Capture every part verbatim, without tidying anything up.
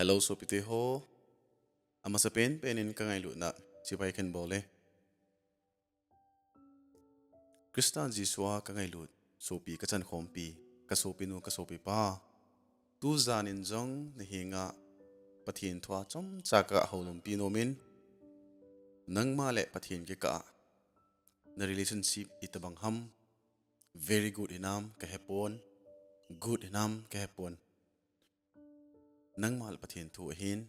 Hello, sopite ho. Amasa penpen in ka ngailutna chibai kan bol e. Christa Jesu a ka ngailut sopi ka chankhompi, ka sopinu, ka sopipa. Tujan in jong na henga Pathen thu a chomcha ka houlimpi nom in, nangma le Pathen kikah a na relationship itobang ham? Very good hinam ka hepon, good hinam ka hepon. Nangma le Pathen thu ahin,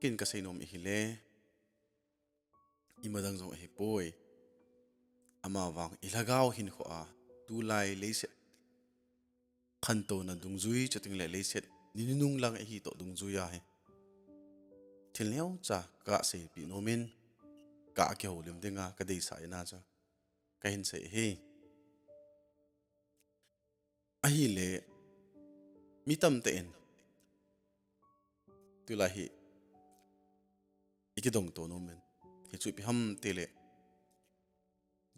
ken ka seinom ahile, ima dang jong ahipoi. Amavang i lhagao hinkho a, tulai leiset khantouna dungjui, chuteng le leiset ni nunung lang ahi toh dungjui a hi, thil neocha ka seipeh nom in, ka kihoulim dinga ka deisah in a chu ka hin sei ahi. Ahile, mi tamtah in tulai hi i kidong to nom in, hichu ipi ham tile,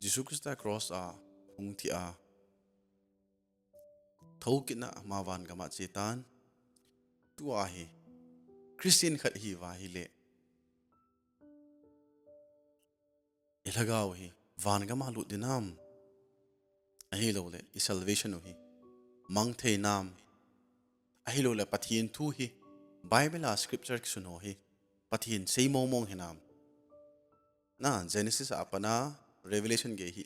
Jesu Christa cross a hung thi a, thoukit na ama van gam a che tan, tua hi Christian khat ihi uva ahile, i lhagao hi van gam a lut ding ham? Ahilou le i salvation u hi mang thei nam? Ahilou le Pathen thu hi, Bible a scripture kisun ho hi Pathen sei mong mong hinam? Na Genesis a pat a Revelation gei hi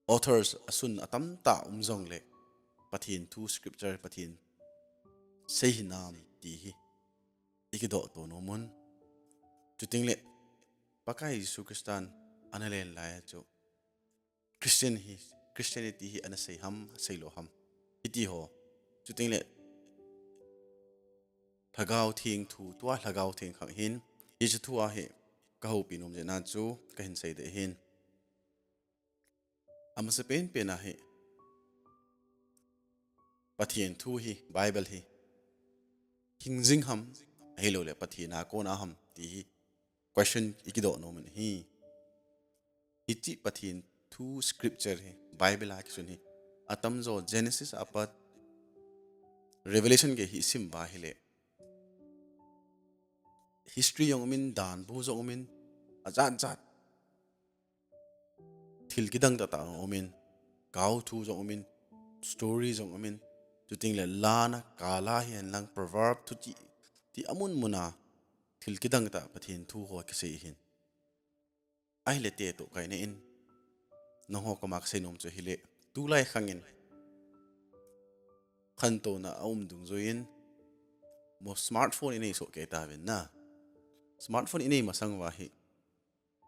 authors asun atamtah um jongle, Pathen thu, scripture, Pathen sei hinam ti hi i kidoh to nom un. Chuteng le Pakai Jesu Christan ana len lai a chu Christian hi, Christianity hi ana sei ham, seilou ham, hiti ho. Chuteng le Lhagao Theng thu, tua Lhagao Theng khang hin, hiche thu a hi ka houpi nom jeh a chu ka hin sei ding ahin. Amasa penpen a hi, Pathen thu hi, Bible hi hing jing ham, ahilou le Pathen a kona ham ti hi question i kidoh nom in ahi. Hiche Pathen thu, scripture hi, Bible a kisun hi, atamjo Genesis a pat Revelation gei hi i sim uva ahile, history jong um in, dan bu jong um in, ajat jat thil kidang tah tah jong um in, kau thu jong um in, story jong um in, chuteng le la na kala hihen lang, proverb thu ti, ti amun mun a thil kidang tah Pathen thu ho kisei ahin. Ahile te toh kaina in, nangho koma ka seinom chu ahile, tulai khang in khantouna aum dungjui in, mo smartphone i nei soh kei tauvin na. Smartphone i nei masang uva hi,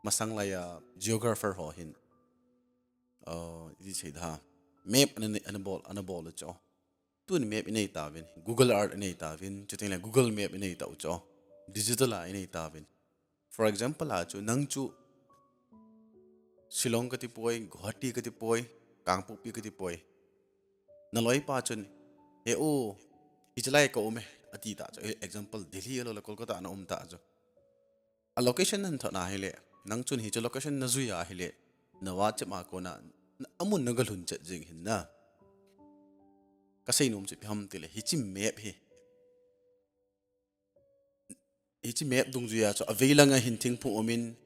masang lai a geographer ho hin, uh, iti sei da, map ana, ana bol, ana bol u chu. Tun map i nei tauvin, Google Earth i nei tauvin, chuteng le Google Map i nei tau chu, digital a i nei tauvin. For example a chu, nang chu Shillong kati poi, Guwahati kati poi, Kangpokpi kati poi. Na loipa chun, "He u, hiche lai ka um e," ati ta chu. Example, Delhi ahilou le Kolkata na um ta chu. A location na thot na ahile, nang chun hiche location na jui a ahile, na WhatsApp a kona amun na galhun chet jing ahin na. Ka seinom chu ipi ham tile, hiche map hi, hiche map dungjui a chu avei lang a hin thingphung um in,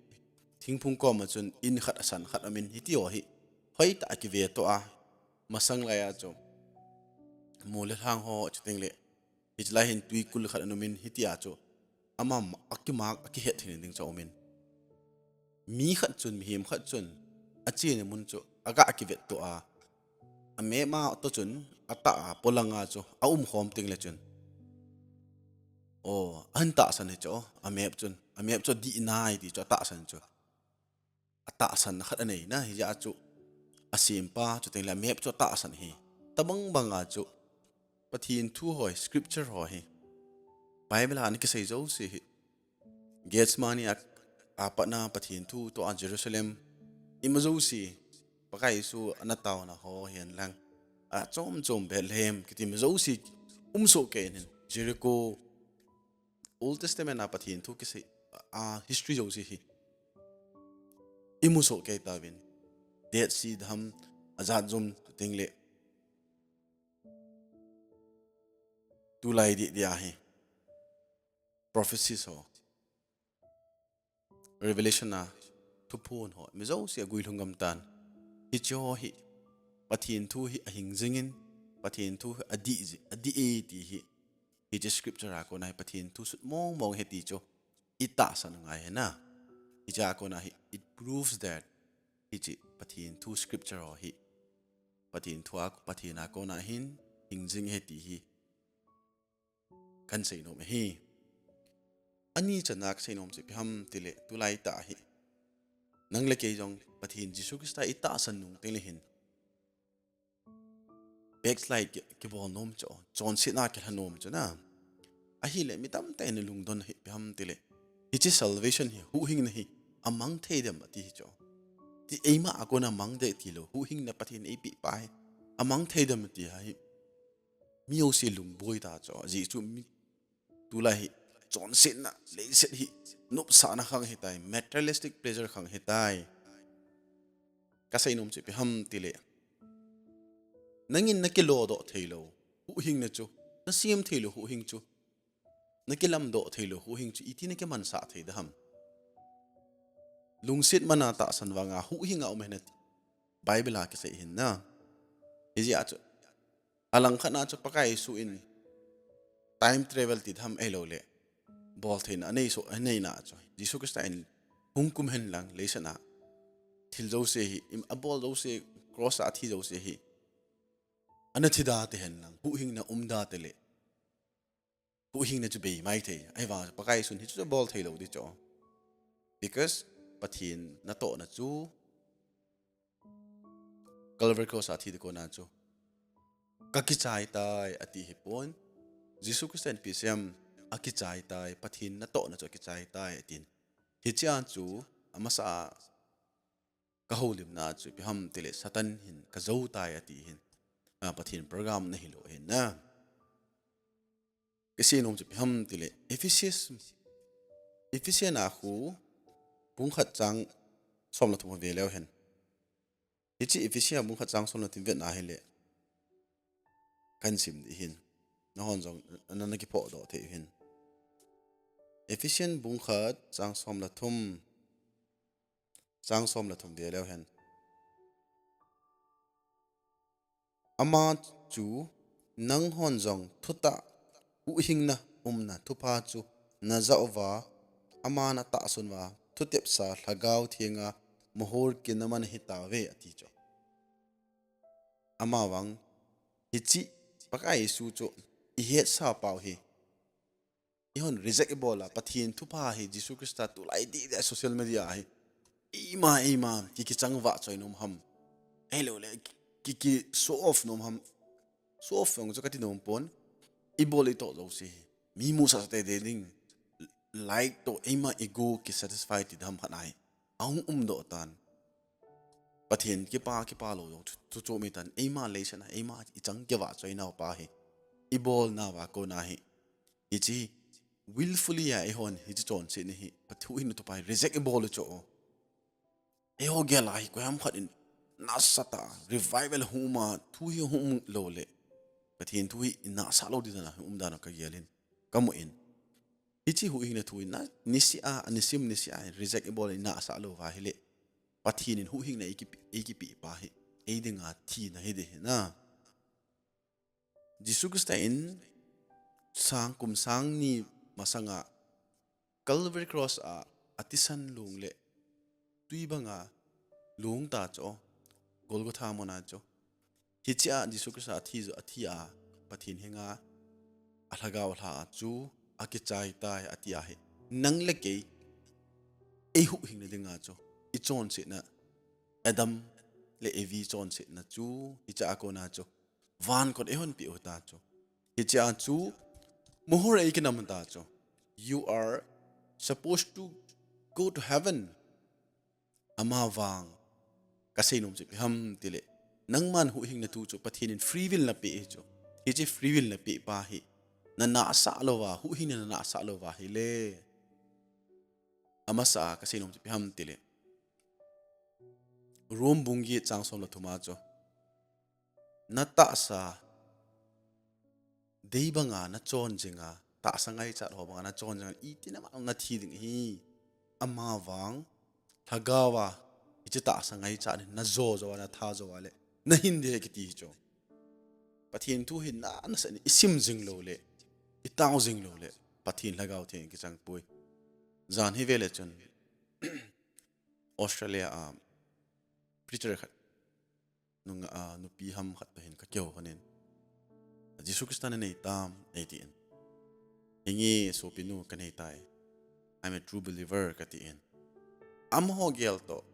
thingphung kom a chun in khat asan khat um in, hiti ho hi hoitah a kive to a, masang lai a chu mol le lhang ho, chuteng le hiche lai hin twikul khat ana um in, hiti a chu ama ma-, akimak, akihet thei ding chu aum in. Mi khat chun, mihem khat chun, achena mun chu aga kivet to a, a map a toh chun, atah a polang a chu aum khom teng le chun, o, ahin tahsan hi chu, a map chun, a map chu adih nai ti chu atahsan chu. Atahsan khat anei na, hijeh a chu asempa, chuteng le a map chu atahsan hi. Tobang bang a chu Pathen thu ho, scripture ho hi, Bible a ana kisei jouse hi, Gethsemane a, a pat na Pathen thu toh a Jerusalem, ima jouse, Pakai Jesu ana taona ho hihen lang, achom chom Bethlehem kiti ima jouse um soh kei in, Jericho, Old Testament a Pathen thu kisei, a history jouse hi imu soh kei tauvin. Dead Sea dam, ajat jom, chuteng le tulai dih dia hi prophecies ho, revelation a thuphon ho, mi jouse a guilhung gam tan. Hiche ho hi, Pathen thu hi ahing jingin, Pathen thu hi adih ji, adih e ti hi. Hiche scripture a kona hi Pathen thu sut mong mong ahi ti chu i tahsan u ngai ahi na. Hiche a kona hi, it proves that hiche Pathen thu scripture ho hi Pathen thu a, Pathen a kona hin hing jing ahi ti hi kan seinom ahi. Ani channa ka seinom chu ipi ham tile, tulai tah hi nang le kei jong Pathen Jesu Christa i tahsan nung teng le hin backslide ki, kibol nom chu, chonsetna kilha nom chu na. Ahile mi tamtah in lungdon hi ipi ham tile, hiche salvation hi, huhhingna hi amang thei dem ati hi chu. Ti eima a kona mang ding tilou, huhhingna Pathen eipeh pa hi amang thei dem ati hi. Mi jouse lungboi ta chu, ajeh chu mi tulai hi chonsetna, leiset hi nopsahna khang ahitai, materialistic pleasure khang ahitai. Ka seinom chu ipi ham tile, nangin na kilodoh theilou huhhingna chu, na sem theilou huhhing chu, na kilamdoh theilou huhhing chu, iti na kimansah thei ding ham? Lungset mana tahsan vanga huhhinga um ahi nati Bible a kisei ahin na. Hijeh a chu, alangkhat na chu Pakai Jesu in time travel ti ding ham, ahilouleh boltheina anei so, aneina chu, Jesu Christa in hung kum hen lang leiset a thil jouse hi, im, abol jouse, cross a athi jouse hi, ana thi da te hen lang, huhhingna um da te le, huhhingna chu bei mai thei. Ahivang Pakai Jesun hichu bol theilou ding chu. Because Pathen natohna chu Calvary Cross a thi ding kona chu, ka kichai tai ati hipon, Jesu Christa in ipi asei em, akichai tai, Pathen natohna chu akichai tai atin. Hichea chu amasa a ka houlimna chu ipi ham tile, Satan hin ka jou tai ati hin. A, Pathen program na hilou ahin na. Ka seinom chu ipi ham tile, Ephesians, Ephesians a khu bung khat chang som le thum ve leu hen. Hiche Ephesians bung khat chang som le thum vet na hile, kan sim ding ahin. Nahon jong na, na kiphodoh thei u ahin. Ephesians bung khat chang som le thum, chang som le thum ve leu hen. Ama chu nanghon jong thutah huhhingna umna thupha chu na ja uva, ama na tahsan uva, thutepsa Lhagao Thenga mohor kina man ahi tauve ati chu. Amavang hiche Pakai Jesu chu i hetsa pau hi, eihon reject ibol a, Pathen thupha hi, Jesu Christa tulai dih dih a social media hi eima, eima ki, kichang vah choi nom ham? Ahilouleh ki, ki, ki show off nom ham? Show off jong chu kati nom pon. Ibol itoh jouse hi mi musah sah teitei ding, like toh eima ego ki satisfy ti ding ham khat ahi. Ahung umdoh tan. Pathen kipa, kipa lou jong chu, chu, chu mi tan. Eima leiset a, eima ichang kivah choi nau pa hi, ibolnau a kona hi, hiche willfully a eihon hiche chonsetna hi, Pathen huhhingna thupha hi reject ibol u chu. Eiho gel a hi koiham khat in nasatah a revival hung um a, thu hi hung um lou le, Pathen thu hi i nasah lou ding dan a hung um dan a ka gel in, ka mu in. Hiche huhhingna thu hi na, niseh a, nisim niseh a reject ibol, i nasah lou uva ahile, Pathen in huhhingna eiki, eikipeh pa hi, ei dinga thina hi ding ahi na. Jesu Christa in sang, kum sang ni masanga Calvary Cross a, athisan long le twi banga long ta chu, Golgotha muna chu. Hichea Jesu Christa athi jo, athi a, Pathen henga alhagao alha a chu akichai tai ati ahi. Nang le kei, ei huhhingna dinga chu, i chonsetna, Adam le Evi chonsetna chu, hichea kona chu van kot eihon peh u ta chu. Hichea chu mohor eikinam ta chu. You are supposed to go to heaven. Amavang ka seinom chu ipi ham tile, nangman huhhingna thu chu Pathen in free will napeh hi chu. Hiche free will napeh pa hi, na nasah louva, huhhingna na nasah louva ahile, amasa a ka seinom chu ipi ham tile, Rome bung get chang som le thum a chu, na tahsa dei banga nachon jinga, tahsa ngaichat ho banga nachon jinga, itina ma nathi ding hi. Amavang, lhagaova, hiche tahsa ngaichat hi najo jo a, natha jo a le, nahin ding ahi kiti hi chu. Pathen thu hi na, nasatah in isim jing lou le, itao jing lou le, Pathen Lhagao Theng kichang poi. Jan hi vele chun, Australia a preacher khat, nung, a, nupi ham khat toh hin kakihou lhonin, Jesu Christa nanei tam, eitin. Henge sopinu kanei tai. I'm a true believer katin. Amaho gel toh,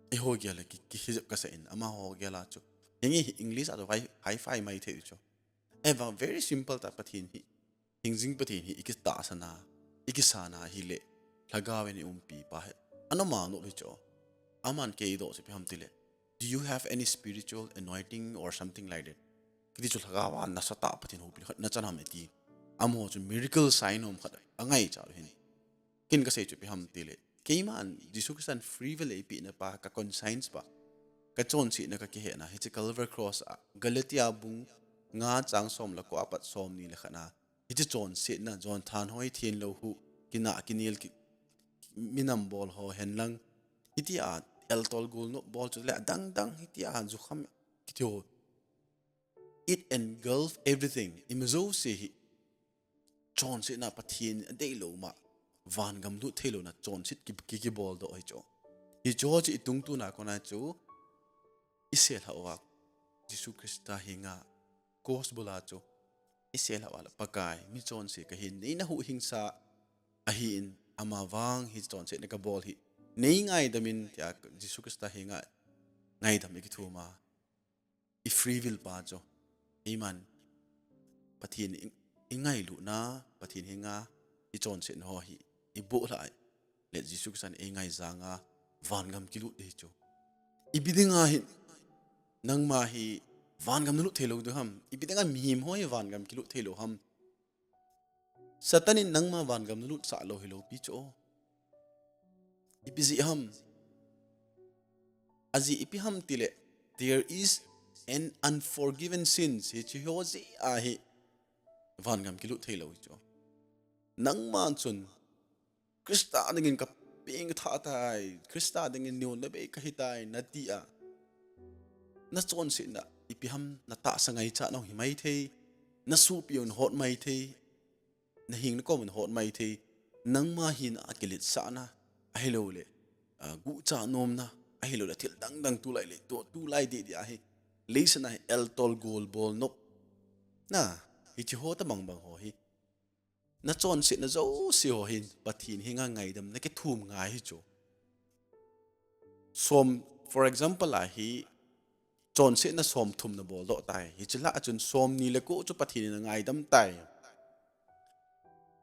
eiho gel le ki, kihijep kasah in, amaho gel a chu. Henge hi English a chu hi-, hi-fi maithei chu. Eva very simple tah Pathen hi. Hingjing Pathen hi ikitahsan a, ikisana hile, Lhagao in eiumpi pa hi. Ana mano hi chu. Aman kei eidoh chu ipi ham tile, "Do you have any spiritual anointing or something like that?" Kiti chu Lhagao a nasatah Pathen houpi khat nachan ham eti. Amaho chu miracle sign um khat angaichat u hin. Ken kasei chu ipi ham tile, keiman Jesu Christan free will eipeh na pa, ka conscience pa, kachonsetna kakihetna, hiche Calvary Cross a, Galatia bung nga chang som le ko apat somni le khat na, hiche chonsetna, John thanhoi thenlou hu, kinah kinel ki, minam bol ho henlang, hitia eltol golnop bol chule adang dang hitia jukham kiti ho. It engulf everything. Ima jouse hi chonsetna Pathen adeilou ma, vangam lut theilouna chonset ki, ki, kibol doh hi chu. Hichu chu itungtuna kona chu isel hauva, Jesu Christa henga cross bula chu isel hauva le, Pakai, michonse kahin, neina huhhingsa ahin, amavang hiche chonsetna kabol hi neingaidam in tia Jesu Christa henga ngaidam ikithum a, i free will pa chu, eiman Pathen i, ingailutna, Pathen henga ichonsetna ho hi iboh lhah le Jesu Christan eingaijang a vangam kilut ding chu. Ipi dinga hi nangma hi vangam nalut theilou diu ham? Ipi dinga mihem ho hi vangam kilut theilou ham? Satan in nangma vangam nalutsah lou hilou pi chu. Ipi jeh ham? Ajeh ipi ham tile, there is an unforgiven sins. Hiche ho jeh a hi vangam kilut theilou hi chu. Nangma chun Christa dingin kapeng tha tai, Christa dingin neo nabei kahi tai, nati a, nachonsetna ipi ham, natahsa ngaichat nahung hi maithei, nasopi hung hot maithei, nahing nakom hung hot maithei, nangma hina a kiletsahna, ahilouleh, a, guhcha nomna, ahilouleh thil dang dang tulai le, tu, tulai deh deh a hi, leiset a hi eltol gol bol nop. Na, hiche ho tabang bang ho hi. Nachonsetna jouse ho hin Pathen henga ngaidam nakithum ngai hi chu. Som, for example, a hi chonsetna somthum nabol doh tai. Hiche lah a chun somni le ko chu Pathen in angaidam tai.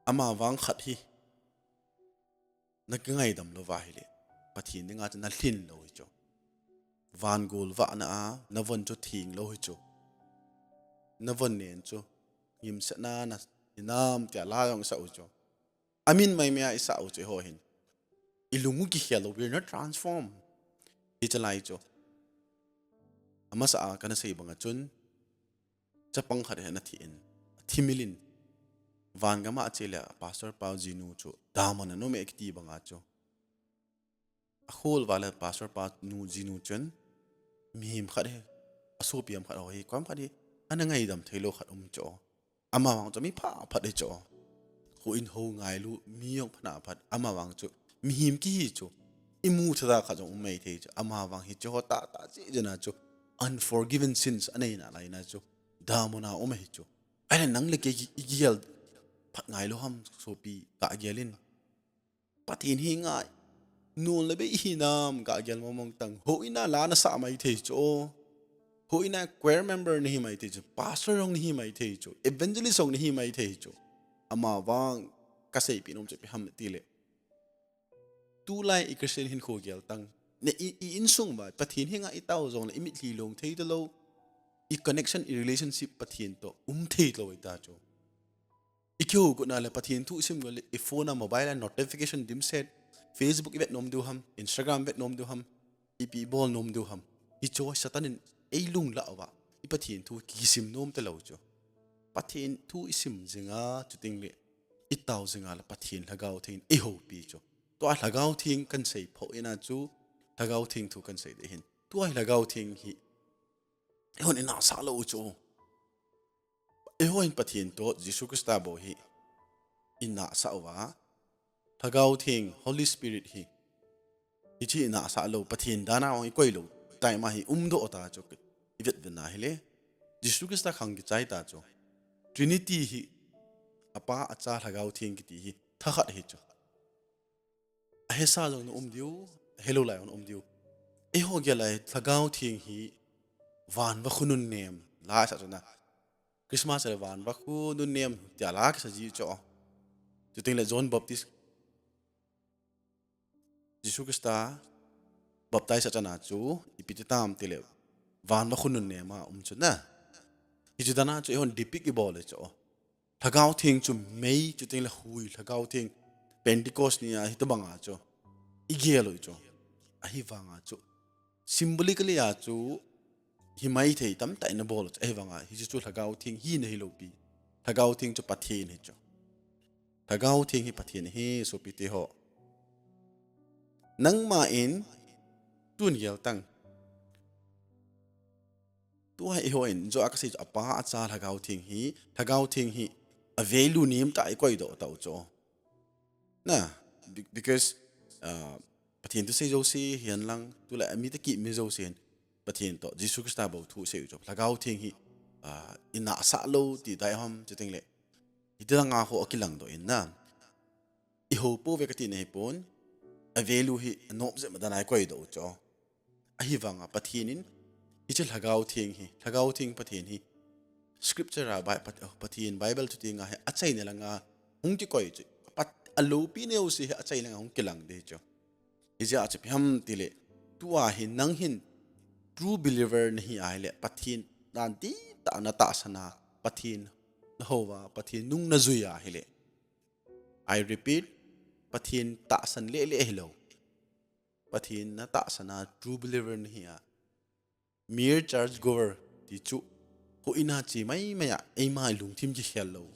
Amavang khat hi nakingaidam louva ahile, Pathen dinga chu nalhin lou hi chu. Van gol vahna a navon chu theng lou hi chu. Navon nen chu ngimsetna nahinam tia la jong isah u chu. Amin maimai a isah u chu eiho hin. Ilung u kikhel lou, we are not transformed. Hiche lai chu. Amasa a kana sei banga chun, chapang khat hi ana thi in, athi mil in, vangam a ache le Pastor pa jinu chu damun a anom e kiti banga chu. Akhol uva le Pastor pa nu jinu chun, mihem khat hi, asopi ham khat ho hi, koiham khat hi, ana ngaidam theilou khat um chu. Amavang chu mi pha phat hi chu. Houin hou ngailu, mi jong pha phat, amavang chu mihem kihi chu. Imu thada khat jong um maithei chu. Amavang hiche ho tah tah jeh jeh a chu unforgiven sins anei nalai na chu damun a um ahi chu. Ahile nang le kei i gel phat ngailou ham sopi, kagel in. Pathen henga nol le bei ihinam kagel mong mong tang. Houin a la nasah maithei chu. Houin a choir member nahi maithei chu. Pastor jong nahi maithei chu. Evangelist jong nahi maithei chu. Amavang kaseipeh nom chu ipi ham tile, tulai i Christian hinkho gel tang. Na i, i insung uva Pathen henga itao jongle imitlhi long thei talou. I connection, i relationship Pathen toh um thei talou ahi ta chu. I kihou got na le Pathen thu isim got le i phone a, mobile a notification dimset, Facebook ivet nom diu ham, Instagram vet nom diu ham, ipi ibol nom diu ham. Hichu Satan in eilung lah uva, i Pathen thu kisim nom talou chu. Pathen thu isim jinga, chuting le itao jinga le Pathen Lhagao Theng in ihoupi chu. Tua Lhagao Theng kan sei pho ina chu, Lhagao Theng thu kan sei de hin. Tua Lhagao Theng hi, ihon inahsah lou chu. Eiho hin Pathen toh Jesu Christa bou hi inahsah uva, Lhagao Theng, Holy Spirit hi, hiche inahsah lou, Pathen dan a hung ikoi lou time a hi umdoh ta chu, ivet vet na hile, Jesu Christa khang kichai ta chu. Trinity hi, Apa, Acha, Lhagao Theng kiti hi thakhat hi chu. Ahesa jong na um diu, ahelou lai jong na um diu. Eiho gel lai Lhagao Theng hi van vakhu nunnem, la sa chu na. Christmas le van vakhu nunnem tia la kisa ji chu. Chuting le John Baptist, Jesu Christa baptize a chana chu ipi ti tam tile, van vakhu nunnem a um chu na. Hichu dan a chu eihon depict ibol le chu. Lhagao Theng chu mei, chuting le hui, Lhagao Theng Pentecost ni a hitobang a chu igel u chu. Ahivang a chu symbolically a chu hi maithei tamtah in abol chu. Ahivang a hichu chu Lhagao Theng hina hilou pi. Lhagao Theng chu Pathen hi chu. Lhagao Theng hi Pathen hi, sopite ho. Nangma in tun gel tang. Tua hi eiho in, jo a kasei chu Apa, Acha, Lhagao Theng hi, Lhagao Theng hi a value nem tah a ikoi doh tau chu. Na, be-, because, uh, Pathen thusei jouse hihen lang, tulai a mi toh kipmi jouse hin, Pathen toh Jesu Christa bou thu sei u chu. Lhagao Theng hi, uh, inahsah lou ti dai ham, chuting le. Hiti lang a ho akilang doh in na. Ihou pouve kati nahi pon, a value hi anom jep ma dan a ikoi doh u chu. Ahivang a Pathen in, hiche Lhagao Theng hi, Lhagao Theng Pathen hi, Scripture a Bi-, Pat-, Pathen Bible thuteng a hi achaina lang a hung kikoi chu. Pat-, aloupi neo si hi achaina lang a hung kilang de chu. Ijeh a chu ipi ham tile, tua hi nang hin true believer nahi ahile, Pathen dan dihtah a na tahsan a, Pathen na hou a, Pathen nung na jui ahile. I repeat, Pathen tahsan lele hilou. Pathen na tahsan a true believer nahi a. Mere church goer ti chu, houin a che maimai a, eima lungthim kikhel lou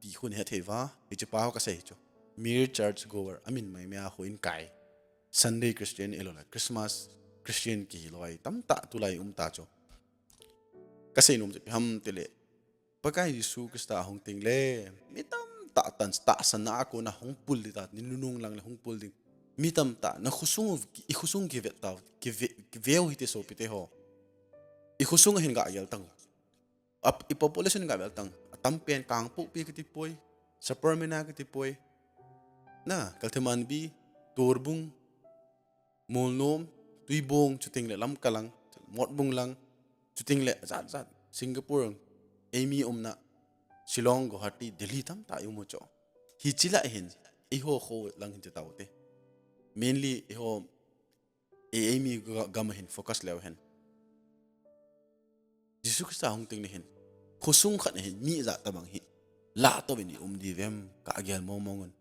ti khu nahet thei uva, hiche pa ho kasei chu. Mere church goer, amin maimai a houin kai. Sunday Christian ahilou le, Christmas Christian kihi lou a tamtah tulai um ta chu. Kasei nom chu ipi ham tile, Pakai Jesu Christa ahung teng le, mi tamtah tan, tahsan a kona hung pul ding ta, ni nunung lang le hung pul ding. Mi tamtah, na khosung, i khosung kivet tau, kive-, kiveu hite sopite ho. I khosung a hin gah gel tang. Ap-, i population gah gel tang. Atam pen Kangpokpi kati poi, Sapermeina kati poi. Na, Kalthe Manbi, Torbung, Molnom, Tuibong, chuting le Lamka lang, Motbung lang, chuting le jat jat, Singapore, eimi umna, Shillong, Guwahati, Delhi tamtah i um u chu. Hiche lah hin, eiho kho lang hin ti tau te. Mainly, eiho, e, eimi ga-, gam a hin focus leu hen. Jesu Christa hung teng ni hin, khosung khat ni hin, mi ijat tobang hi, lah tobang in i um diu vem, kagel mong mong un.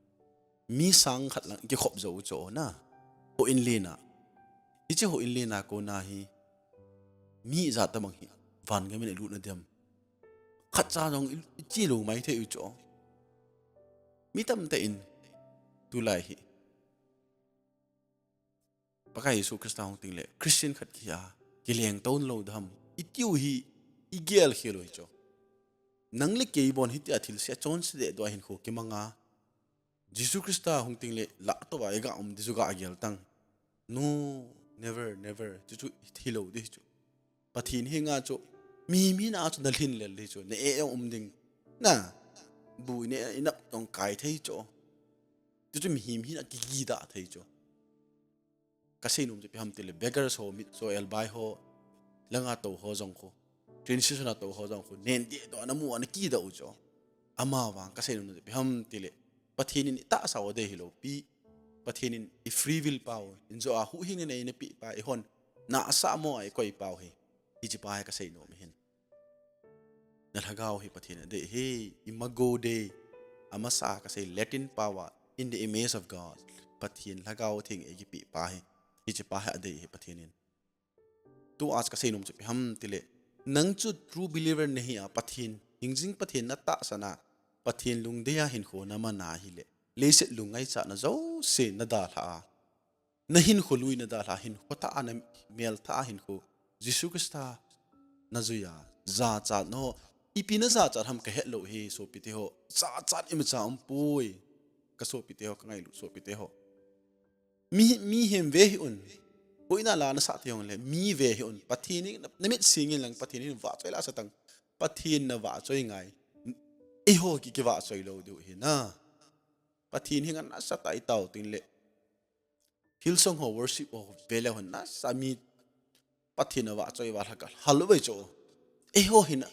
Mi sang khat lang kikhop jou u chu na. Houin len a. Hiche houin len a kona hi, mi ijat tobang hi, van gam in ilut na diam. Khatcha jong i, iche lou maithei u chu. Mi tamtah in, tulai hi. Pakai Jesu Christa hung teng le, Christian khat kihi a, kileng tou lou dam. Itiu hi, igel khel u hi chu. Nang le kei bon hitia thilse chonse deh dua hin kho kimang a. Jesu Christa hung teng le, lah tou a iga um ding chu ga gel tang. No, never, never. Chu chu hilou ding chu. Pathen henga chu, mihem hina chu na lhin lel ding chu, na e um ding. Na, bu ne inap tong kai thei chu. Chu chu mihem hina kigih da thei chu. Kasei nom chu ipi ham tile, beggars ho, mit so elbai ho, langa tou ho jong khu, train station a tou ho jong khu, nen deh doh a namu a nakida u chu. Amavang kasei nom chu ipi ham tile, Pathen in itahsa u adei hilou pi, Pathen in i free will pa u, in jo a huhhingna nei napeh pa, ihon nahsah mo a ikoi pa u hi, hiche pa hi kasei nom hin. Na lhagao hi Pathen adei hi, imago Dei, amasa kasei Latin pao a, in the image of God, Pathen Lhagao Theng eikipeh pa hi, hiche pa hi adei hi Pathen in. Tua kasei nom chu ipi ham tile, nang chu true believer nahi a Pathen hingjing Pathen natahsan a, Pathen lungdei a hinkho naman ahile, leiset lung ngaichatna jouse nadalha a, nahinkho lui nadalha a, hinkho tah a, namel tah a hinkho, Jesu Christa najui a, jachat nao, ipi najachat ham kahet lou hi, sopite ho, jachat imacha umpoi, kasopite ho, kangailut sopite ho. Mi, mihem ve hih un. Koima la nasah thei jongle, mi ve hih un. Pathen hi na, namit sing in lang, Pathen hi vahchoi la sah tan. Pathen navahchoi ngai. Eiho ki, kivahchoi lou diu hi na. Pathen hi ngen nasatah a itao tengle, Hillsong ho worship ho ve le hon nasa mi Pathen navahchoi va lhakal. Hal vai cho. Eiho hi na.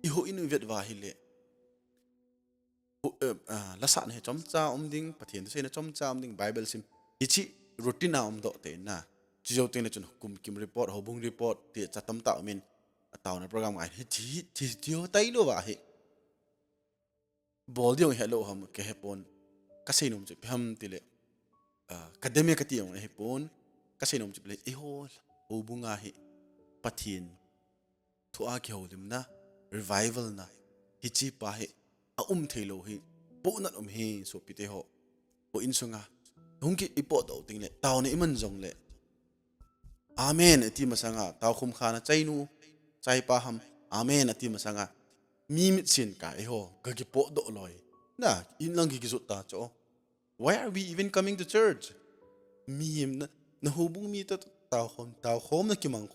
Eiho in vet va hile. Hu-, eh, ah, lasahna hi chomcha um ding, Pathen thuseina chomcha um ding, Bible sim. Hichi routine a umdoh te na. Chujou tengle chun kum kim report, houbung report, ti cha tamtah umin, ataona program ngai. Hichi, hichi, hichi ho tailou va hi. Bol ding helou ham, kahe pon. Kasei nom chu ipi ham tile. Ah, kadem e kati jong ahipon. Kasei nom chu ipi le, eiho, houbung a hi. Pathen thu a kihoulimna, revival na, hichi pa hi, aum thei lou hi, pohnat um hi, sopite ho. Houin sunga, hung ki ipotdoh tengle, taona iman jongle. Amen, ati masanga, taokhum kha na chainu, chaipa ham, Amen, ati masanga. Mi mitsin ka, eiho, kakipotdoh loi. Na, in lang ki kijot ta cho. Why are we even coming to church? Mi na, na houbung mi ta, taokhom, taokhom na kimang.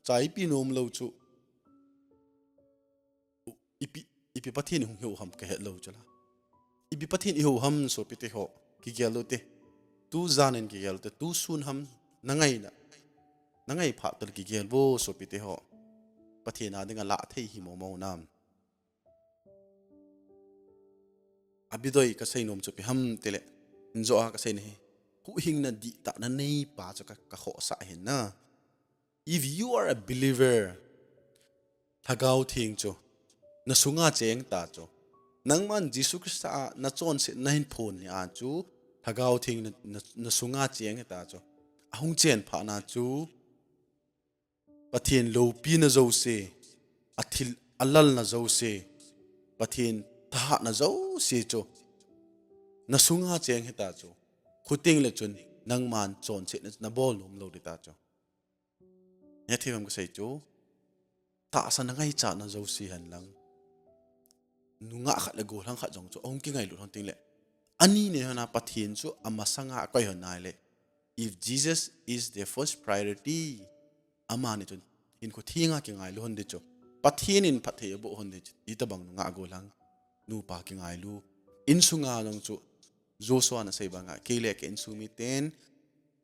Chaipi nom lou chu. Ipi, ipi Pathen hung hou ham kahet lou chu la. Ipi Pathen ihou ham sopite ho. Kigel lou te. Tu jan in kigel te. Tu sun ham nangai na. Nangai phat tah le kigel vo sopite ho. Pathen a dinga lah thei hi momo nam. Abidoi kasei nom chu ipi ham tile. Injo a kasei na hi. Huhhingna dihtah na neipa chu ka, kakhohsah hin na. If you are a believer, Lhagao Theng chu, nasunga cheng ta chu. Nangman Jesu Christa a nachonsetna hin phon ni a chu, Lhagao Theng na, na, nasunga cheng ta chu. Ahung chen phat na chu, Pathen loupina jouse, athil, alalna jouse, Pathen thahatna jouse chu, nasunga cheng hita chu. Khuteng le chun nangman chonsetna nabol nom lou dita chu. Hethem kasei chu, tahsa nangaichatna jouse hen lang. Nungah khat le gollhang khat jong chu, ahung kingailut hon tengle. Ani nei hon a Pathen chu amasanga akoi hon nai le. If Jesus is the first priority, amani chun hinkho thenga kingailu hon ding chu. Pathen in phatthei aboh hon ding chu. Itobang nungah gollhang. Nupa kingailu. Insunga jong chu. Joshua nasei banga. Kei le ka insung miten.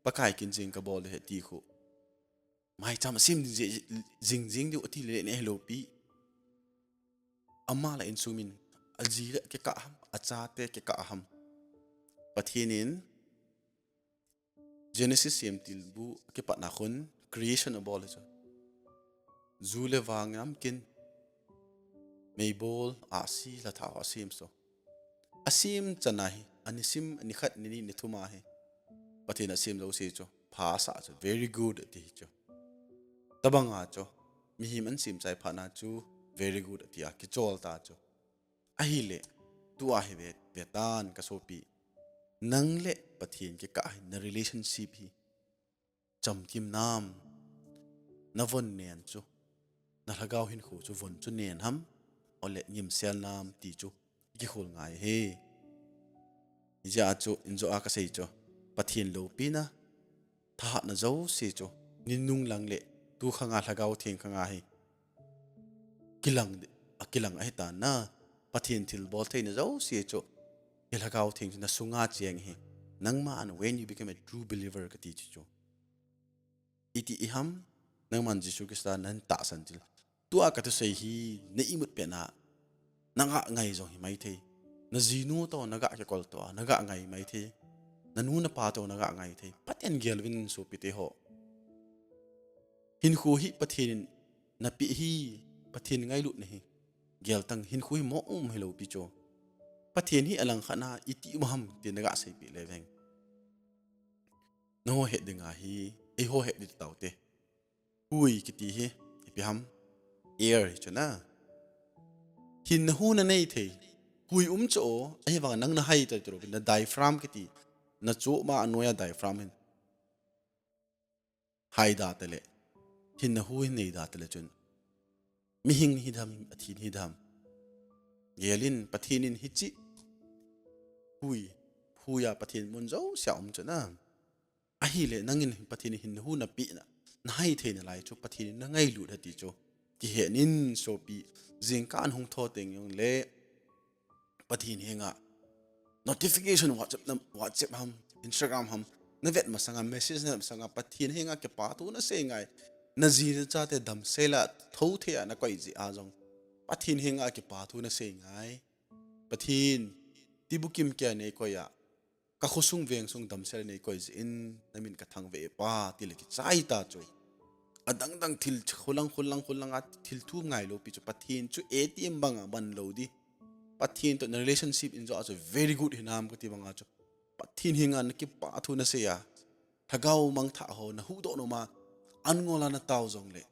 Pakai kin jing kabol ding ahi ti khu. Maicham asem ding je, jing jing diu ati le neh lou pi. Ama la insung min, aji le kikah ham, achate kikah ham. Pathen in Genesis semtil bu kipatna khun creation abol chu. Ju le vang nam kin. Meibol, ahsi, lhathao asem so. Asem chan ahi, anisim, nikhat, nini, nithum ahi. Pathen asem jouse chu, pha asah chu, very good ati chu. Tobanga chu, mihem asem chai phat na chu, very good ati a, kichol ta chu. Ahile, tua hi ve, vetan kasopi. Nang le Pathen kikah hi, na relationship hi. Chamkim nam, navon nen chu, nalhagao hinkho chu von chu nen ham, ole ngimsel nam ti chu, kikhol ngai ahi. Hijeh a chu, injo a kasei chu, Pathen loupina, thahatna jouse chu, ninung lang le, tu khanga lhagao theng khanga hi. Kilang, akilang ahitan na, Pathen thilbol theina jouse chu, hi lhagao theng chu nasunga cheng hi. Nangma an when you become a true believer kati chu chu. Iti iham, nangman Jesu Christa natahsan til. Tua kathusei hi, na imut pet na, nagah ngai jong hi maithei. Najinu toh, nagah kikol toh, nagah ngai maithei. Nanu napa toh, nagah ngai thei. Pathen gelvin sopite ho. Hinkho hi Pathen in napeh hi, Pathen ngailutna hi. Geltang hinkho hi mo um hilou pi chu. Pathen hi alangkhat na iti um ham ti nagah seipeh le veng. Nangho het ding ahi, eiho het ding taute. Hui kiti hi, ipi ham, air hi chu na. Hinna hu nanei thei. Hui um chu o, ahivang nang nahai ta tiro, na diaphragm kiti. Na chu ma anoiya diaphragm hin. Hai da tele. Hinna hu hin nei da tele chun. Mihing hi dam, Pathen hi dam. Gelin Pathen in hichi. Hui, huiya Pathen mun jousea um chu na. Ahile nangin Pathen in hinna hu napeh na. Nahai thei nalai chu Pathen in nangailut hati chu. Kihen in sopi. Jingkah hung tho teng jongle. Pathen henga notification WhatsApp, na, WhatsApp ham, Instagram ham, navet masanga, message navet masanga, Pathen henga kipathu nasei ngai. Naji nachate damsela, tho thei a nakoi jeh a jong. Pathen henga kipathu nasei ngai. Pathen, tibukim keiya neikoi a. Ka khosung vengsung damsel neikoi jeh in, namin kathangvah e Pa, tile kichai ta chu. Adang dang thil, kholang, kholang, kholang a thil thum ngailou pi chu Pathen chu A T M banga man lou di. Pathen toh na relationship in jo a chu very good hinam kati banga chu. Pathen henga nakipathu nasei a. Lhagao mangthah ho nahuhdoh nom a. An ngol a natao jongle.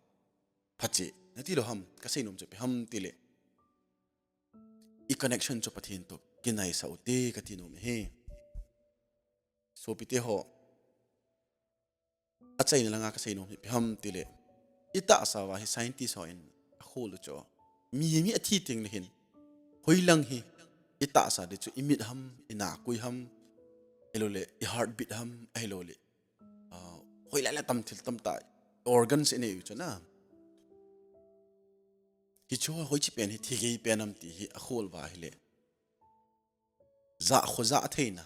Phache, nati lou ham, kasei nom chu ipi ham tile. I connection chu Pathen toh kinaisah u te kati nom e. Sopite ho, achaina langa kasei nom hi ipi ham tile. I tahsa uva hi scientist hon akhol u chu. Mi hi mi athi tengle hin. Hoilang hi i tahsa di chu i mit ham, i nakui ham, ahilouleh i heartbeat ham, ahilouleh. Ah, hoilai lai tam thil tamtah organs inei u chu na. Hichu hoiche pen hi thigei pen ham ti hi akhol uva ahile. Jah, kho jah theina.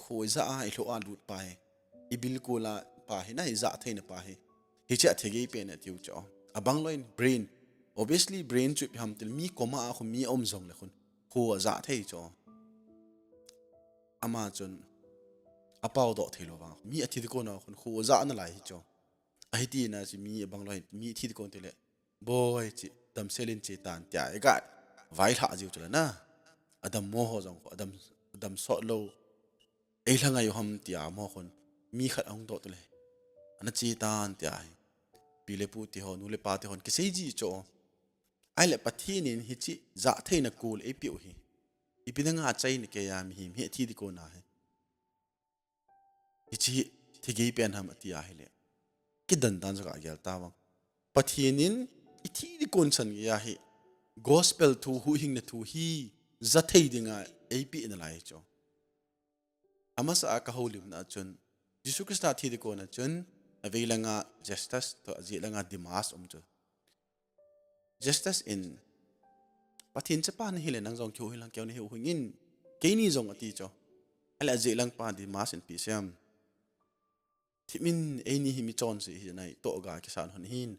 Kho jah a, i lho a lut pa hi. I bilkol a pa hi na, i jah theina pa hi. Hiche a thigei pen atiu chu. Abang loi in brain. Obviously, brain chu ipi ham tile mi coma a khu mi aum jongle khun. Kho ajah thei chu. Ama chun. Apao doh thei lou vang. Mi athi ding kon a khun kho jah nalai hi chu. Ahi tina chu mi abang loi in, mi thi ding kon tile. Boi, chi, damsel in che tan tia, i ga, vailhah jiu chu la na. Adammo ho jong, adam, adam sot lou. Ei lha ngai u ham tia, mo khun, mi khat ahung doh tule. Ana che tan tia hi. Pi le pu ti ho, nu le pa ti hon, kisei ji chu. Ahile Pathen in hiche, jah theina kol eipeh u hi. Ipi dinga achaina keiya mihem hi athi ding kon a hi. Hiche hi thigei pen ham ati ahile. Kidan dan jong a gel ta vang. Pathen in i thi ding kon chan geiya hi. Gospel thu, huhhingna thu hi jah thei dinga eipeh nalai chu. Amasa a ka houlimna a chun. Jesu Christa thi ding kon a chun. Avei langa Justus toh ajeh langa Demas um chu. Justus in, Pathen chapa nahi le nang jong kihuhhing lang keu nahi huhhing in, keini jong ati chu. Ahile ajeh lang pa Demas in ipi asei em. Thip in eini hi mi chonse hi nai toh ga kisan hon hin.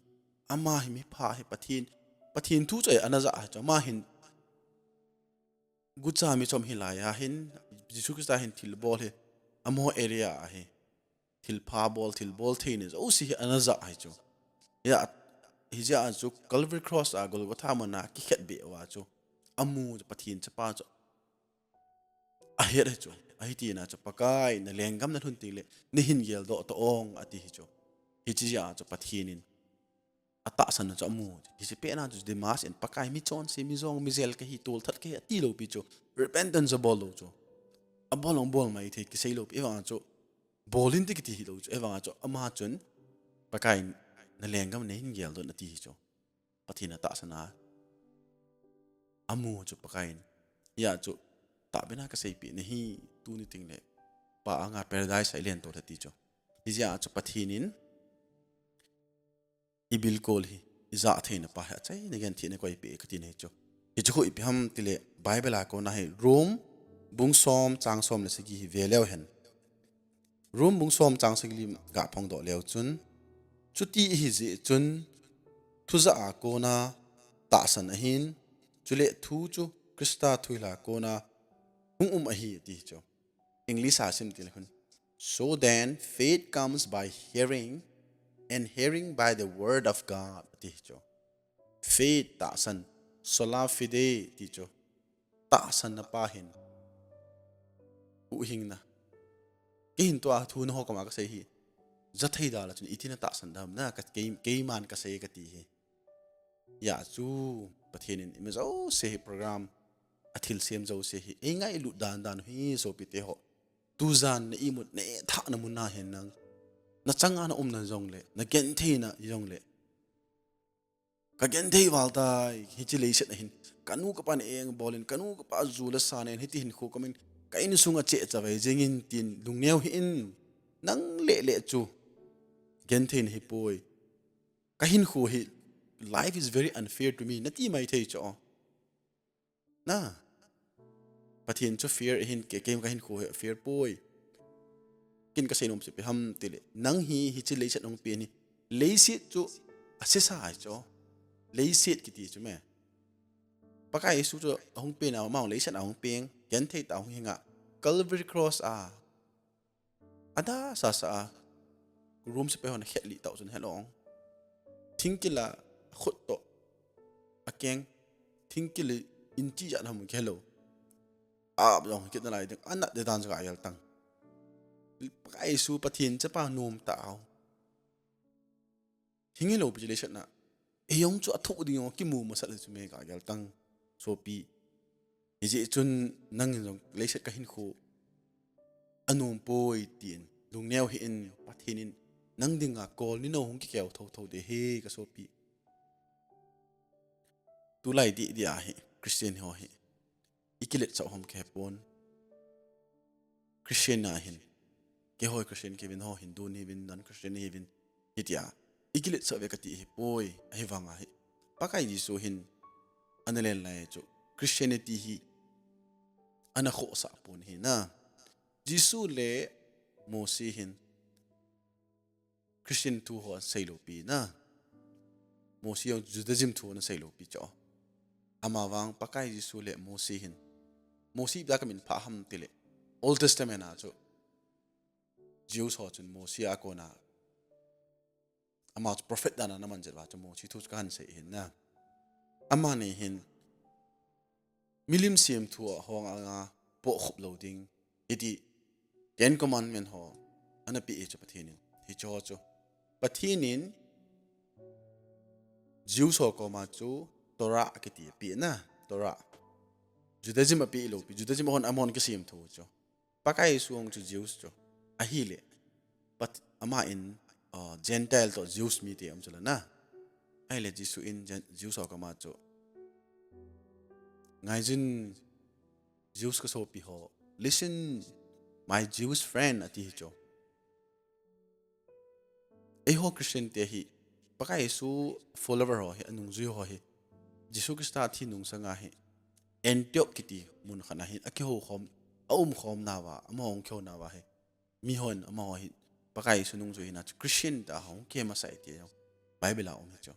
Ama hi mi pha hi Pathen, Pathen thu chu ana jah hi chu. Ama hin gucha mi chom hi lai a hin, Jesu Christa hin thil bol hi, amaho area a hi. Thil pha bol, thil bol theina jouse hi ana jah hi chu. Hijeh a, hijeh a chu Calvary Cross a Golgotha mun a kikhetbeh uva chu. Amu chu Pathen chapa chu. Ahet hi chu. Ahi tina chu Pakai na lenggam na lhun teng le, nahin geldoh ta ong ati hi chu. Hiche jeh a chu Pathen in. Atahsan na chu amu. Hiche pet na chu Demas in Pakai mi chonse, mi jong, mi jel kahi, tolthat kahi, ati lou pi chu. Repentance abol lou chu. Abol ong bol mai thei kisei lou pi. Ahivang chu. Bol in ti kiti hi lou chu. Ahivang chu. Ama chun. Pakai na lenggam nahin geldoh in ati hi chu. Pathen atahsan a. Amu chu Pakai in. Hijeh a chu. Tahbeh na kasei pi nahi tuni teng le. Pa anga paradise a i len to ati chu. Hijeh a chu Pathen in. I bilkol hi, i jah theina pa hi, achaina gentheina koi peh kati nahi chu. Hichu khu ipi ham tile, Bible a kona hi, Rome, bung som, chang som le sagi hi ve leu hen. Rome bung som chang sagi li ga phongdoh leu chun, chuti ihi jeh chun, thujah a kona tahsan ahin, chule thu chu Christa thuhil a kona hung um ahi ati chu. English a sim tile khun. So then, faith comes by hearing, and hearing by the word of God. Ati chu. Faith tahsan, sola fide ti chu. Tahsan na pa hin. Huhhingna. Kei hin tua thu na ho kama kasei hi. Jah thei da la chun iti na tahsan da ham na ka kei, keiman kasei kati hi. Hijeh chu. Pathen in ima jouse hi program, athilsem jouse hi eingailut dan dan hi sopite ho. Tujan na imut na ethahna mun a hin nang, nachanga na umna jongle, na gentheina jongle, ka genthei val tai, hiche leiset a hin kanu kapa na engbol in, kanu kapa ju le sa nen, hiti hin khu kamin, ka insunga cheh chavai jengin tin lungneo hih in, nang lele chu gentheina hipoi. Ka hinkho hi, life is very unfair to me, nati maithei chu. Na, Pathen chu fair ahin, kei, kei ka hinkho hi fair poi. Ken kasei nom chu ipi ham tile, nang hi, hiche leiset a hung pen hi, leiset chu asesa ahi chu. Leiset kiti chu me, Pakai Jesu chu ahung pen a, ama leiset a hung peng, genthei tah a hung hinga, Calvary Cross a, ada sasa a, Rome sepai hon akhet lih tah u chun helong, thingkil a akhut toh, akeng, thingkil in chi jat ham kihelou, a jong kit nalai ding, anat de dan chu kagel tang. Pakai Jesu Pathen chapa nom tah u hing hilou pi chu leiset na, eijong chu athoh ding jong kimu masat le chu me kagel tang, sopi. Hijeh chun nangin jong leiset ka hinkho anom poi tin lungneo hih in, Pathen in nang dinga kol ninou hung kikeo thotho ding ahi ka sopi. Tulai didi ahi, Christian ho hi ikiletsah u ham kahepon. Christian ahin, keiho Christian kahiuvin, ho Hindu nahiuvin, non Christian nahiuvin, hitia ikiletsah uve kati ahipoi, ahivanga hi Pakai Jesu hin ana len lai chu Christianity hi ana khohsah pon ahi na. Jesu le Mose hin Christian thu ho asei lou pi na. Mose jong Judaism thu ana sei lou pi chu. Amavang Pakai Jesu le Mose hin, Mose ipi dia kaminphah ham tile, Old Testament a chu Jews ho chun Mose a kona ama chu prophet dan a ana man jeh uva chu Mose thu chu kahin sei ahi na. Amani hin milim semthu a hung anga pohkhup lou ding, hiti Ten Commandment ho ana peh ahi chu Pathen in. Hiche ho chu Pathen in Jews ho koma chu Torah kiti apeh na, Torah. Judaism apeh lou pi, Judaism hon amahon kisemthu chu. Pakai Jesu jong chu Jews chu ahile, Pat-, ama in, uh, Gentile toh Jews mite um chu la na. Ahile Jesu in Gen-, Jews ho koma chu, ngaijin Jews ka sopi ho, listen, my Jewish friend, ati ahi chu. Eiho Christian te hi, Pakai Jesu follower ho hi, anungjui ho hi, Jesu Christa thi nungsanga hi, Antioch kiti mun khat a hi akihoukhom, aumkhom nauva, amaho ahung kihou nauva hi, mihon amaho hi Pakai Jesu nungjui hina chu Christian tia ahung kimasah e ti jong Bible a um ahi chu.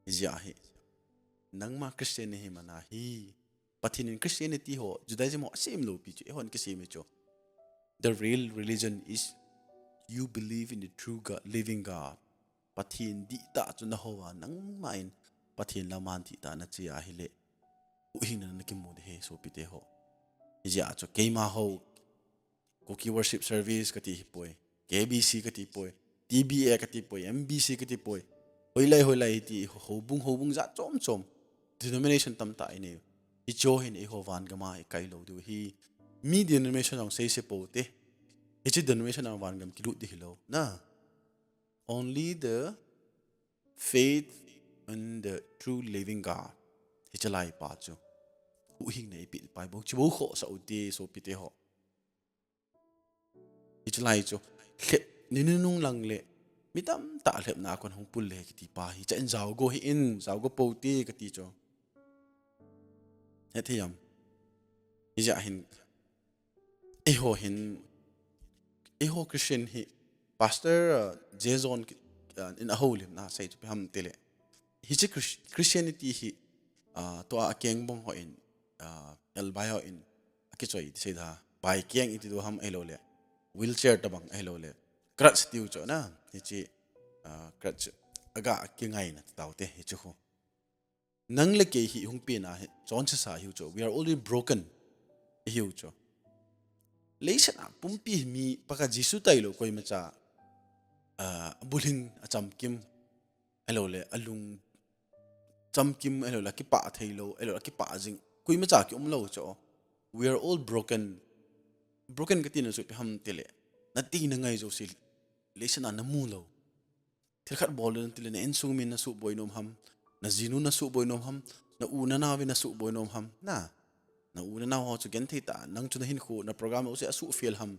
Hijeh a hi, nangma Christian nahi man a hi, Pathen in Christianity ho, Judaism ho asem lou pi chu, eihon kisem ahi chu. The real religion is you believe in the true God, living God. Pathen dihtah chu nahou a, nangma in Pathen lam a dihtah nache a ahile, huhhingna nakimu ding ahi sopite ho. Hijeh a chu keima ho, Kuki Worship Service kati ahipoi, K B C kati poi, T B A kati poi, M B C kati poi. Hoilai, hoilai hiti, houbung, houbung jat chom chom, denomination tamtah inei u. Hiche ho hin eiho van gam a ikai lou diu ahi. Mi denomination jong seise pou te. Hiche denomination a van gam kilut ding hilou na. Only the faith in the true living God. Hiche lai pa chu huhhingna eipeh pa hi bou, chu bou khohsah u te sopite ho. Hiche lai chu lhep, ni nunung lang le mi tamtah lhepna a kon hung pul le kiti pa hi, cha in jaogo hih in, jaogo pou te kati chu. Hethei am? Hijeh hin eiho hin, eiho Christian hi, Pastor, uh, Jason ki-, uh, in ahoulimna sei chu ipi ham tile, hiche Chris-, Christianity hi, uh, tua akeng bong ho in, uh, elbai ho in akichoi ti sei da, bai keng iti diu ham ahiloule, wheelchair tabang ahiloule, crutch tiu chu na, hiche, uh, crutch aga kingaina ti tau te, hiche khu. Nang le kei hi hung pen a hi, chonse sa hiu chu. We are already broken. Hiu chu. Leiset a pumpi mi pakhat Jesu tailou koimacha, ah, bulhin achamkim, ahiloule alung Chamkim, ahilou le kipah theilou, ahilou le kipah jing. Koima cha kium lou chu. We are all broken. Broken kati na chu ipi ham tile, nati nangai jouse leiset a namu lou. Thil khat bol le nati le na insung mi nasuhboi nom ham, najinu nasuhboi nom ham, na u nanao vi nasuhboi nom ham, na, na u nanao ho chu genthei tah, nang chu nahinkho, na program jouse asuh fail ham.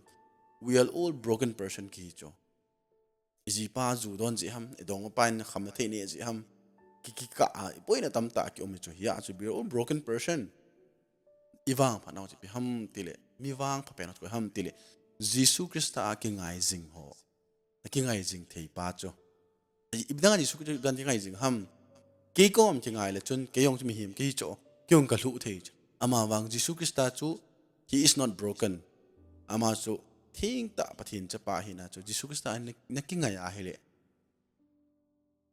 We are all broken person kihi chu. Ijipa ju don jeh ham, idongmapa in kham nathei neh jeh ham, ki, kikah a, iboina tamtah kium hi chu, hia chu we are all broken person. Ivangphat nau chu ipi ham tile, mi vangpha pen ho chu koi ham tile, Jesu Christa a kingai jing ho. Nakingai jing thei pa chu. Ipi dinga Jesu Christa kingai jing ham? Kei kom kingai le chun, kei jong chu mihem kahi chu, kei jong kalhuh thei chu. Ama vang Jesu Christa chu, he is not broken. Ama chu thengtah Pathen chapa ahina chu, Jesu Christa a na, nakingai ahile,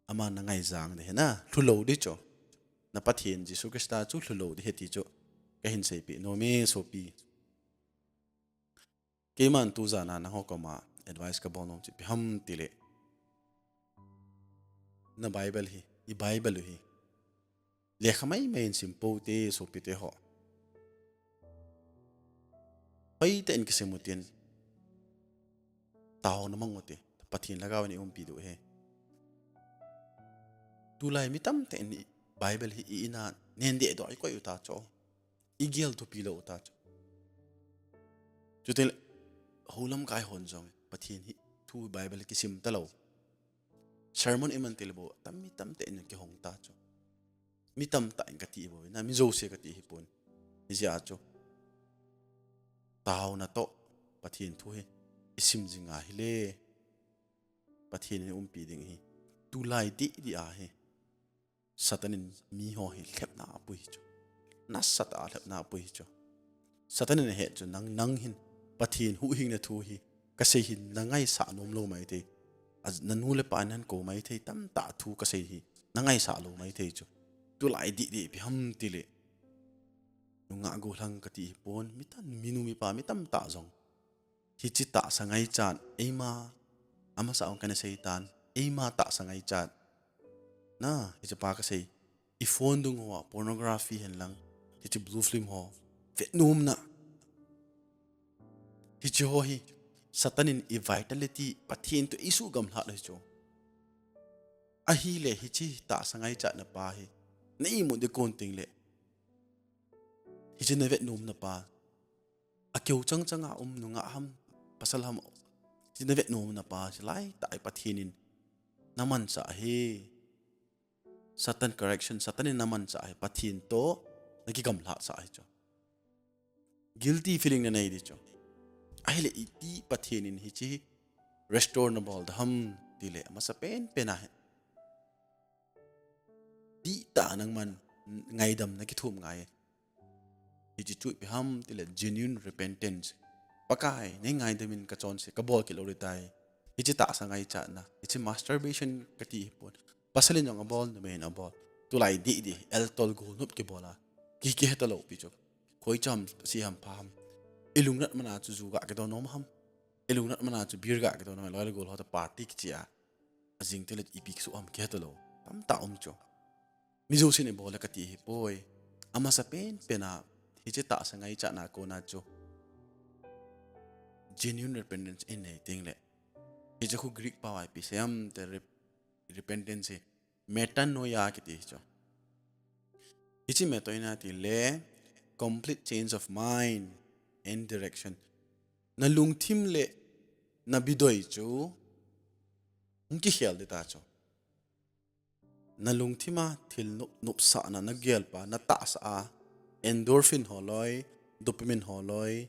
ama nangai jang ding ahi na, lhulou ding chu. Na Pathen Jesu Christa chu lhulou ding ahi ti chu kahin seipeh nome sopi. Keiman tujan a nangho koma advice kabol nom chu ipi ham tile, na Bible hi, i Bible u hi lekha maimai in sim pou te, sopite ho. Hoitah in kisim utin, taona mang ute, Pathen lhagao in eiumpi diu ahi. Tulai mi tamtah in Bible hi i-in a nen dehdoh a ikoi u ta chu, igel thupi lou u ta chu. Chutile houlamkai hon jong Pathen hi thu, Bible kisim talou. Sermon iman tile bou, tam, mi tamtah in kihong ta chu. Mi tamtah in kati bou, na mi jouse kati hipon. Hijeh a chu, taona toh Pathen thu hi isim jing ahile, Pathen in eiumpi ding ahi. Tulai didi ahi, Satan in miho hi lhepna apui chu. Nasatah a lhepna apui chu. Satan in ahet chu, nang, nang hin Pathen huhhingna thu hi kasei hin nangaisah nom lou maithei. A, nanu le pa in nahin kou maithei, tamtah thu kasei hi nangaisah lou maithei chu. Tulai didi ipi ham tile, nungah gollhang kati hipon, mi tan, minu mipa mi tamtah jong hiche tahsa ngaichat, eima, amasa ong kana seitan, eima tahsa ngaichat, na, hiche pa kasei, i phone dung hoa pornography henlang, hiche blue film ho vetnomna, hiche ho hi Satan in i vitality, Pathen toh isuhgamlhat ahi chu. Ahile hiche tahsa ngaichatna pa hi na imut ding kon tengle, hiche na vetnomna pa, akeu changchang a um nungah ham, pasal ham, hiche na vetnomna pa chu laitah a Pathen in namanchah ahi. Satan correction, Satan in namanchah ahi, Pathen toh nakigamlhatsah ahi chu. Guilty feeling nanei ding chu. Ahile iti Pathen in hiche restore nabol ding ham tile, amasapen pen ahi, dihtah a nangman ngaidam nakithum ngai. Hiche chu ipi ham tile genuine repentance. Pakai, nei ngaidamin kachonse kabol kit lou ding tai. Hiche tahsa ngaichatna, hiche masturbation kati hipon, pasal in jong abol, numei in abol, tulai didi, eltol golnop kibol a, ki, kihe talou pi chu. Khoi cham, se ham, pha ham, ilungnat man a chu ju ga kidon nom ham, ilungnat man a chu beer ga kidon nom, loi le gol ho toh party kiche a, ajing tile ipi kisuh ham kihe talou, tamtah um chu. Mi jousen ibol le kati hipoi. Amasapen pen a, hiche tahsa ngaichatna kona chu genuine repentance inei tengle, hiche khu Greek pao a ipi sei ham tile, rep-, repentance hi metanoia kiti chu. Hiche metanoia tile complete change of mind and direction. Nalungthim le nabidoi chu hung kikhel ding ta chu. Nalungthim a thil nop, nopsahna, nagelpa, natahsa a endorphin ho loi, dopamine ho loi,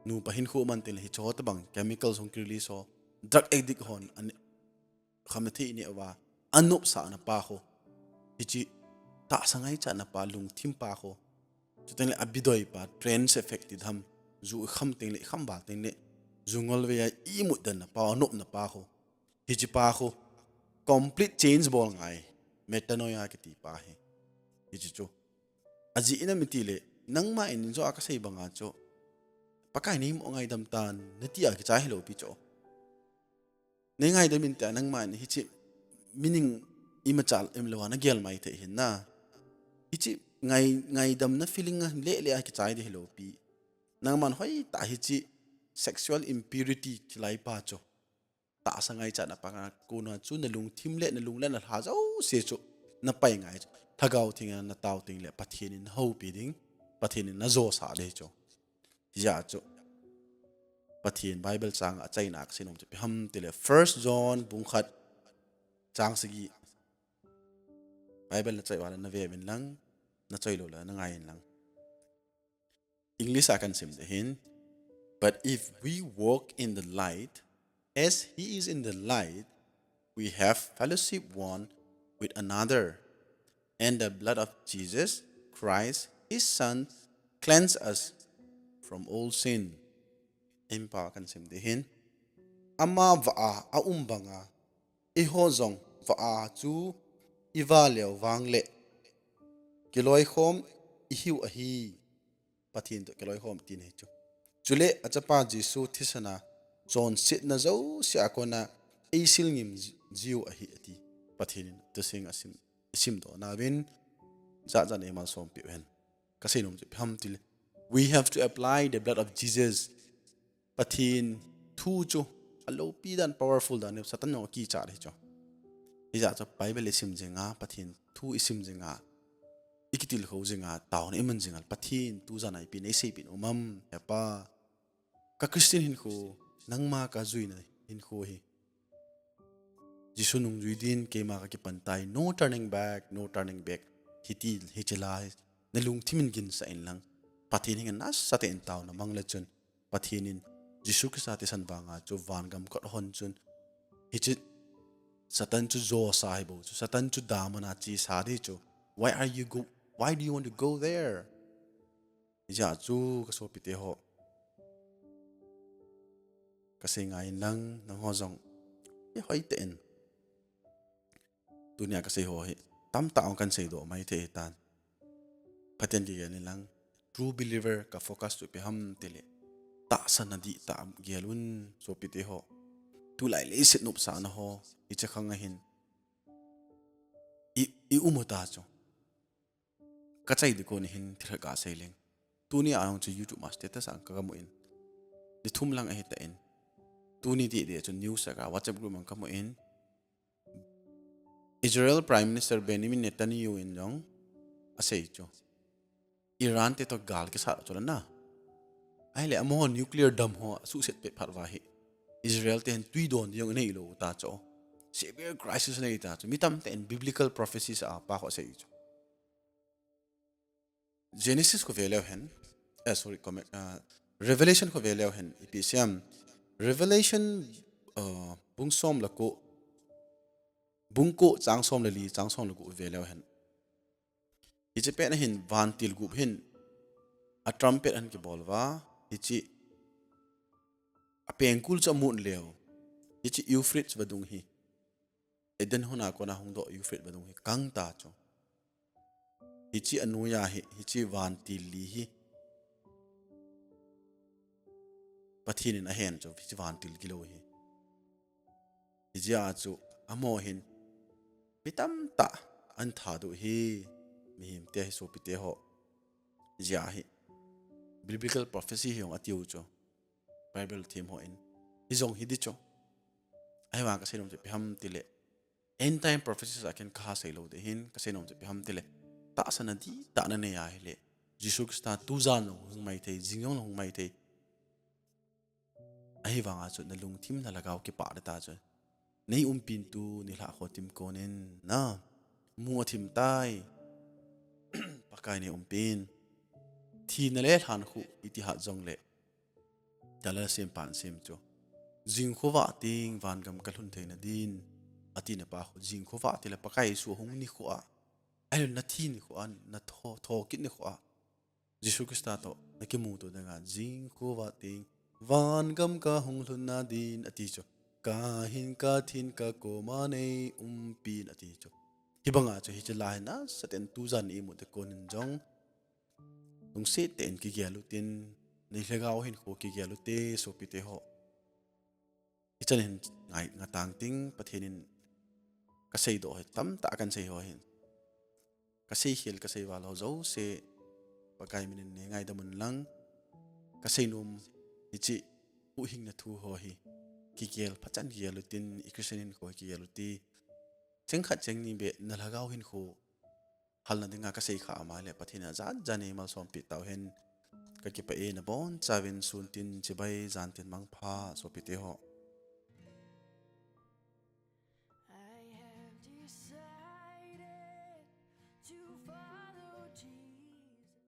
nupa hinkho man tengle hiche ho tobang chemicals hung kirelease ho, drug addict hon, an, khamna thei ineh uva, anopsahna pa khu, hiche tahsa ngaichatna pa, lungthim pa khu, chutengle abidoi pa, trance effect ti ding ham, ju ikham tengle, ikham val tengle, ju ngolvei a imut den na pa, anopna pa khu, hiche pa khu complete change bol ngai, metanoia kiti pa hi. Hiche chu, ajeh inem itile, nangma in injo a kasei banga chu, Pakai neimo ngaidam tan, nati a kichai hilou pi chu. Nei ngaidamin tia nangman hiche meaning Ima chal em lewa na gel mai thei hin na. Hichi ngai, ngaidamna feeling a le le a kichai di hilo pi. Nangman hoi ta hichi sexual impurity kilai pa chu. Tahsa ngaichatna panga kona chu na lungthim le na lung le na lha jouse chu na pai ngai chu. Lhagao Theng a na tao teng le Pathen in na houpi ding, Pathen in na josa ding chu. Hijeh chu Pathen Bible chang a achaina kasei nom chu ipi ham tile First John bung khat chang sagi. Bible na choi uva le na ve uvin lang, na choi lou le na ngai in lang. English a kahin sim ding ahin. But if we walk in the light, as he is in the light, we have fellowship one with another, and the blood of Jesus Christ, his Son, cleanse us from all sin. Ahin pao kahin sim ding ahin. Ama vah a aum banga, eiho jong vah a chu ivah leu vang le kiloikhom ihiu ahi. Pathen toh kiloikhom tina ahi chu. Chule achapa Jesu thisan a chonsetna jouse a kona eisil ngim ji-, jiu ahi ati. Pathen in tusing a sim, isim doh na uvin, jat jat in eimalsom piu hen. Kasei nom chu ipi ham tile, we have to apply the blood of Jesus. Pathen thu chu aloupi dan, powerful dan, Satan jong akicha ding ahi chu. Hijeh chu Bible isim jing a, Pathen thu isim jing a, ikitilkhou jing a, taona iman jing a, Pathen tujan a ipi neiseipeh nom am, He Pa. Ka Christian hinkho, nangma kajuina hinkho hi Jesu nungjui din keima kakipan tai, no turning back, no turning back. Hiti, hiche la hi na lungthim in ginsah in lang, Pathen henga nasatah in taona mang le chun, Pathen in Jesu Christa thisan vanga chu vangam kot hon chun, hiche Satan chu josa hi bou chu, Satan chu daman a chesa ding chu. Why are you go, why do you want to go there? Hijeh chu ka sopite ho, kasei ngai in lang, nangho jong ihoitah in. Tunia kasei ho hi tamtah hung kahin seidoh mai thei hitan. Phaten kigel in lang, true believer ka focus chu ipi ham tile, tahsa na dihtah gel un, sopite ho. Tulai leiset nopsahna ho, hiche khang ahin, i, i um u ta chu. Kachai ding kon ahin thilkhat kasei leng. Tunia jong chu YouTube a status a kamu in, ni thum lang ahitan. Tuni didi chu news a ka WhatsApp group a kamu in, Israel Prime Minister Benjamin Netanyahu in jong asei chu, Iran te toh gal kisa chu la na, ahile amaho nuclear dam ho asuhset pet phat uva hi, Israel te hin twi don ding jong neilou ta chu. Severe crisis nei ta chu. Mi tamtah in biblical prophecies a pa ho asei chu. Genesis khu ve leu hen, eh, sorry, comment, ah, Revelation khu ve leu hen, ipi asei em? Revelation, ah, bung som le ko, bung ko chang som le li, chang som le ko ve leu hen. Hiche pet na hin vantil gup hin a trumpet ahin kibol uva, hiche a pengkul chu amut leu, hiche Euphrates vadung hi, Eden hon a kona hungdoh Euphrates vadung hi kang ta chu. Hiche anoiya hi, hiche vantil li hi Pathen in ahen chu, hiche vantil gilou hi. Hijeh a chu, amaho hin mi tamtah ahin thadoh hi, mihem te hi, sopite ho. Hijeh a hi biblical prophecy hi jong atiu chu. Bible them hon, hijong hi ding chu. Ahivang kasei nom chu ipi ham tile, end time prophecies a ken kaha sei lou ding ahin, kasei nom chu ipi ham tile, tahsa na dihtah na nei ahile, Jesu Christa tujan jong hung mai thei, jing jong hung mai thei. Ahivanga chu na lungthim na lhagao kipah ding ta chu. Nei umpin tu nilhah kho tim konin na, mu athim tai. Pakai nei umpin. Thina le lhan khu iti hat jongle, Dalal Siampan sim chu, jing khu vah teng vangam kalhun theina din, atina pa khu, jing khu vah tile Pakai Jesu hung nikho a, ahilou na thi nikho a, na tho, thokit nikho a, Jesu Christa toh na kimuto dinga, jing khu vah teng vangam kahung lhunna din, ati chu. Kahin kathin kakoma nei umpin, ati chu. Hibanga chu hiche la hi nasatah in tujan imu te konin jong, lungset tah in kigel utin, nei lhagao hinkho kigel ute, sopite ho. Hichan hin ngai, ngatang ting, Pathen in kasei doh hi tamtah kahin sei ho hin. Kasei khel, kasei val ho jouse, Pakai min in nei ngaidam un lang, kasei nom hiche huhhingna thu ho hi kigel, phachan kigel utin, i Christian hinkho hi kigel utin. Cheng khat cheng ni beh na lhagao hinkho halna dinga kasei kha ama le Pathen in ajat jat in eimalsompeh tauhen. Kakipah e, nabonchauvin sun tin chibai, jan tin mangpha, sopite ho.